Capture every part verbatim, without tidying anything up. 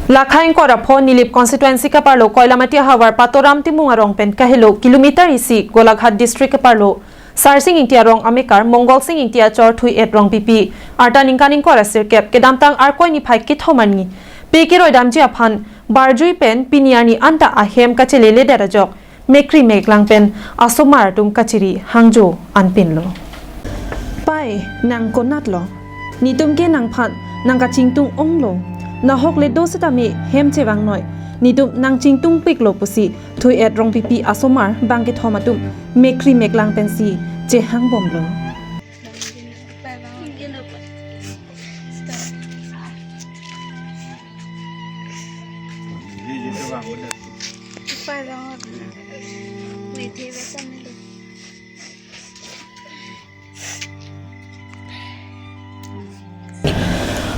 Lakha ingkoi ra pho Nilip constituency kaparlo Koilamati ahavar Patoram Timung arong pen kahelo kilometer isi Golaghat district kaparlo Sarsing Ingti arong amekar Mongol Sing Ingti achor Thui-et Rongpipi arta ningkan ingkoi ra sirkep kedamtang Arkoi niphai kethom arni pe keroidamji aphan barjui pen pini arni anta ahem kachelele det ajok mekri meklang pen asomar atum kachiri hangjo anpinlo. Pai, nang konatlo? Netum ke nangphan nangkachingtung onglo. Nahok le do setame hem chevangnoi. Netum nangchingtungpiklo pusi Thui-et Rongpipi asomar bangkethom atum mekri meklang pensi chehangbomlo.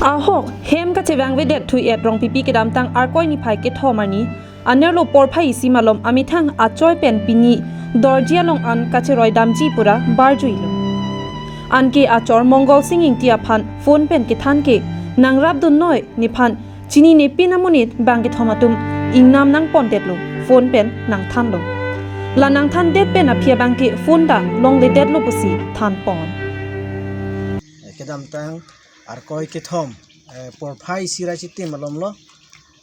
Ahok hem kachevangvedet Thui-et Rongpipi kedamtang Arkoi niphai kethom arni anerlo porphai isi malom amethang achoi pen pini dorji along an kacheroidamji pura barjuilo. Anke achor Mongol Sing Ingti aphan phone pen kethan ke nangrapdunnoi, nephan chininepin amonit bangkethom atum ingnam nangpondetlo, phone pen nangthanlo. La nangthandet pen aphi abangke phone ta longledetlo pusi thanpon. Kedamtang Arkoi kethom, eh, porphai isi ra chitim malomlo.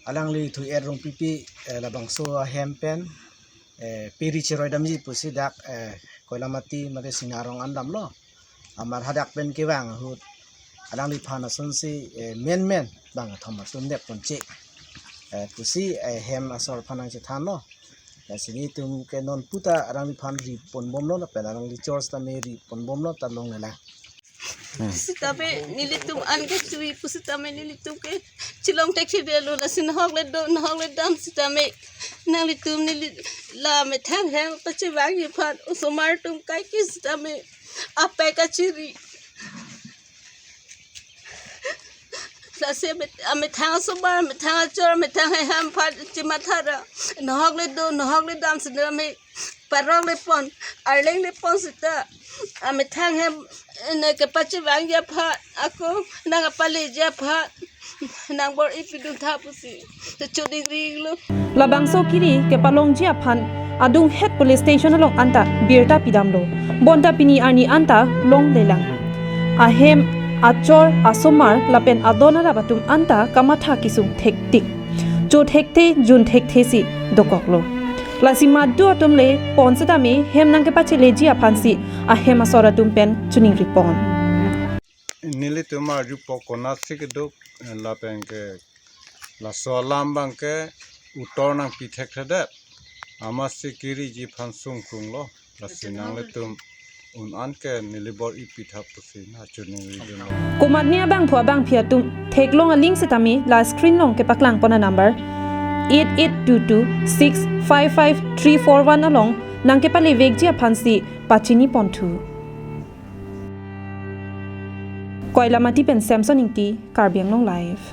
Alangli Thui-et Rongpipi, eh, labangso ahem pen, eh, peri cheroidamji pusi dak, eh, Koilamati mate Singna arong an damlo. Amar hadak pen kevang ahut alangliphan asonsi, eh, menmen bangkethom atum dep ponche, eh, pusi, eh, hem asor aphan nangchethanlo. Lasi netum ke non puta alangliphan ri ponbomlo lapen alangli chor setame ri ponbomlo ta longlelang. Sitame nelitum an kachui pusitame nelitum ke chilong thekthedetlo, lasi nahok le do, nahok le dam sitame nanglitum neli la methang hem pachevangji aphan osomar atum kaike sitame apai kachiri. Lasi amet-, amethang asomar, amethang achor, amethang ahem aphan chematha ra. Nahok le do, nahok le dam sitame parong le pon, arleng le pon sita. Amethang hem, eh, nang kepachevangji aphan, ako nangkapaleji aphan nangbor-ipidun tha pusi ta choding ringlo. Labangso kiri kepalongji aphan adunghet police station along anta birta pidamlo. Bonta pini arni anta longlelang. Ahem, achor, asomar lapen adon arap atum anta kamatha kesung thektik. Cho thekthe, jun thekthe si dokoklo. Lasi madu atum le pon setame hem nangkepacheleji aphansi ahem asor atum pen choningri pon. Nelitum arjupo konatsi kedo, eh, lapen ke laso alam abangke utor nangpi thekthedet. Amatsi kiriji aphan sungkrunglo. Lasi nanglitum un an ke neli bor-ipi tha pusi nang choningridunlo. Komatne abangphu abangphi atum theklong aling sitame la screen along kepaklang pon a number eight eight two two six five five three four one along nangkepalevekji aphansi pachini ponthu. Koilamati pen Samson Ingti, Karbi Anglong Live.